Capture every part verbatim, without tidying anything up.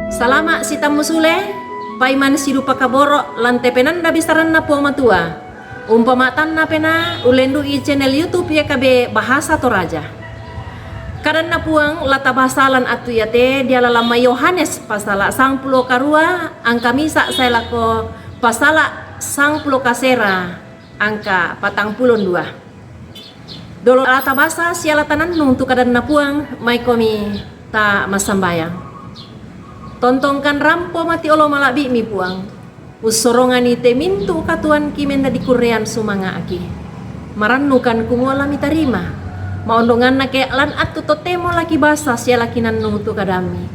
Salama' sitammu sule, paiman sidupa kaboro' lan te penanda bisaranna Puang Matua. Umpama tanna pena, ulendu'i channel YouTube Y K B Bahasa Toraja. Kadanna Puang la tabasa lan attu iate diala lamma Yohanes pasala sangpulo karua angka misa' sae lako pasala sangpulo kasera angka patangpulo dua. Dolo la tabasa sia la tanannung tu kadanna Puang, maikomi ta massambayang. Tontongkan rampo mati olo mala'bi'mi Puang. Ussorongani te mintu' katuoanki mennadi kurrean sumanga'ki. Marannukan kumua la mitarima. Ma'ondonganna ke lan attu totemo laki basa sia laki nannung tu kadammi.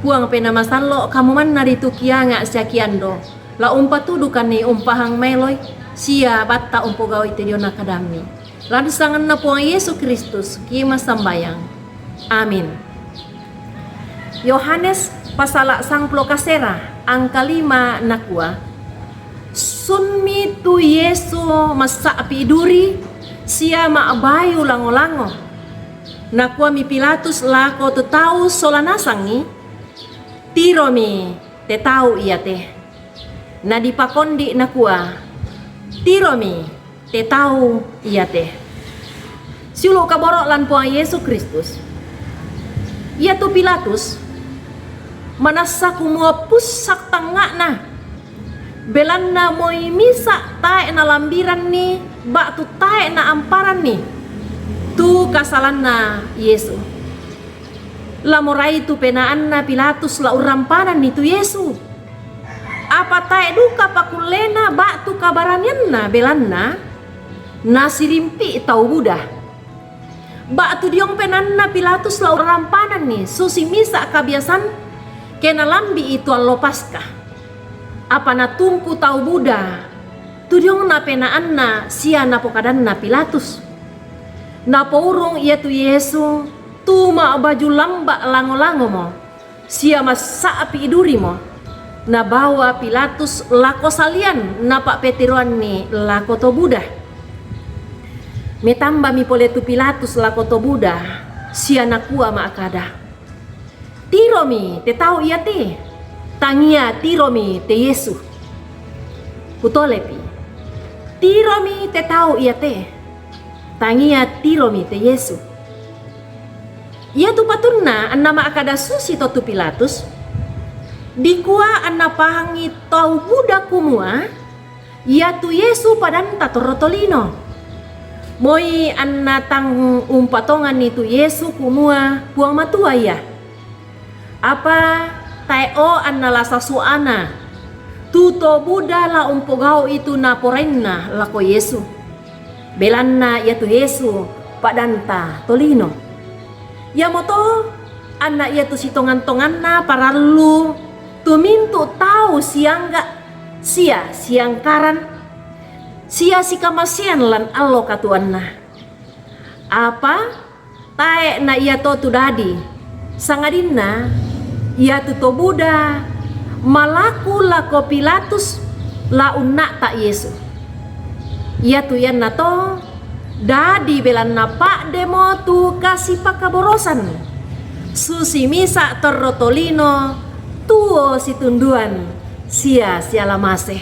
Puang Penaa Masallo', kamu manna ritu kianga' sia kiando. La umpatudukanni umpahang maeloi, sia batta umpogau'i te diona kadammi. Lan sanganna Puang Yesu Kristus, ki massambayang. Amin. Yohanes pasala sangpulo kasera, angka lima nakua, Sunmi tu Yesu massa'pi duri, sia ma'bayu lango-lango. Nakuami Pilatus lako tu tau sola nasangi, Tiromi te tau iate. Nadipakondi nakua, Tiromi te tau iate. Siulu' kaboro' lan Puang Yesu Kristus. Iatu Pilatus manassa kumua pussak tangnga'na, belanna moi misa' tae' nalambiranni ba'tu tae' naamparanni tu kasalanna Yesu. La morai tu penaanna Pilatus la urrampananni tu Yesu. Apa tae' duka pakullena ba'tu kabaranianna, belanna nasirimpi' tau buda. Ba'tu diong penaanna Pilatus la urrampananni susi misa' kabiasan ke nalambi'i tu allo Paska. Apa natumpu tau buda tu diongna penaanna sia napokadanna Pilatus. Napourung iatu Yesu tu ma'baju lamba' lango-langomo, sia massa'pi durimo, nabawa Pilatus lako salian napa'petiroanni lako to buda. Metambami pole tu Pilatus lako to buda, sia nakua ma'kada, Tiromi te tau iate, tangia tiromi te Yesu. Kutolepi, tiromi te tau iate, tangia tiromi te Yesu. Iatu patunna anna ma'kada susi to tu Pilatus, dikua anna pahangi tau buda kumua, iatu Yesu padanta torro tolino. Moi anna tang umpatonganni tu Yesu kumua Puang Matua ia. Apa tae'o anna la sasu'ana, tu to buda la umpogau'i tu naporainna lako Yesu. Belanna iatu Yesu padanta tolino. Iamoto anna iatu sitongan-tonganna parallu tu mintu' tau siangga' sia siangkaran sia sikamasean lan allo katuoanna. Apa tae' na iato tu dadi, sangadinna iatu to buda malaku lako Pilatus la unna'ta' Yesu. Iatu iannato dadi belanna pa'demo tu kasipakaborosan, susi misa' torro tolino tuo situnduan sia siala mase.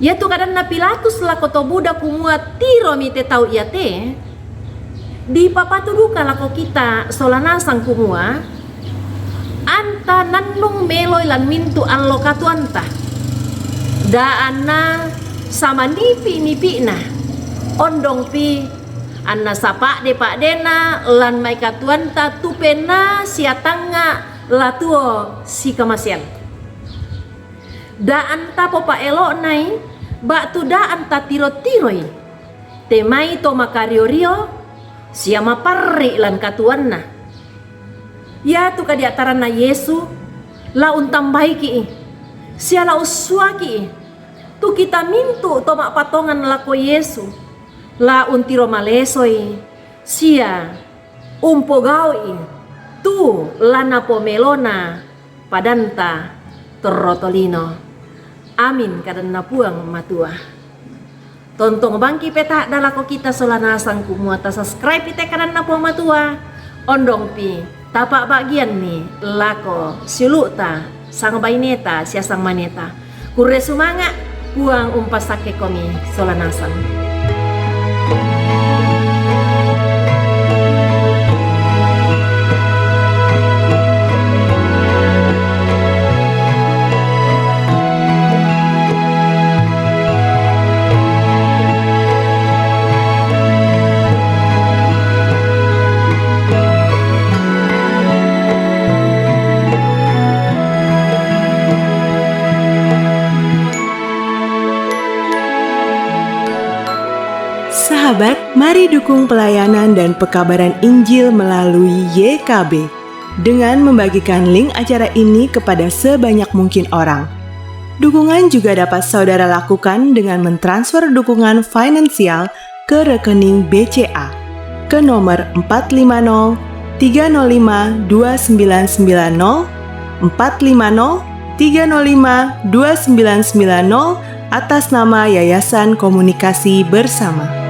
Iatu kadanna Pilatus lako to buda kumua tiromi te tau iate, dipapatu duka lako kita sola nasang kumua, anta nannung meloi lan mintu' allo katuoanta. Da' anna samanipi'-nipi'na, ondongpi anna sapa'de-pa'dena lan mai katuoanta tu penaa sia tangnga' la tuo sikamasean. Da' anta popa'elo'nai ba'tu da' anta tiro-tiroi te mai to makario-rio sia maparri' lan katuoanna. Iatu kadia'taranna Yesu la untambaiki'i sia la ussuaki'i tu kita mintu' to ma'patongan lako Yesu, la untiro malesoi sia umpogau'i tu la napomelona padanta torro tolino. Amin, kadanna Puang Matua. Tontong bangki' peta'da lako kita sola nasang kumua tasubscribe-i te kadanna Puang Matua, ondongpi Tapa' ba'giyanni lako siulu'ta, sangbaineta sia sangmaneta. Kurre sumanga', Puang umpassakke komi sola nasang. Sahabat, mari dukung pelayanan dan pekabaran Injil melalui Y K B dengan membagikan link acara ini kepada sebanyak mungkin orang. Dukungan juga dapat saudara lakukan dengan mentransfer dukungan finansial ke rekening B C A ke nomor empat lima nol tiga nol lima dua sembilan sembilan nol, empat lima nol tiga nol lima dua sembilan sembilan nol, atas nama Yayasan Komunikasi Bersama.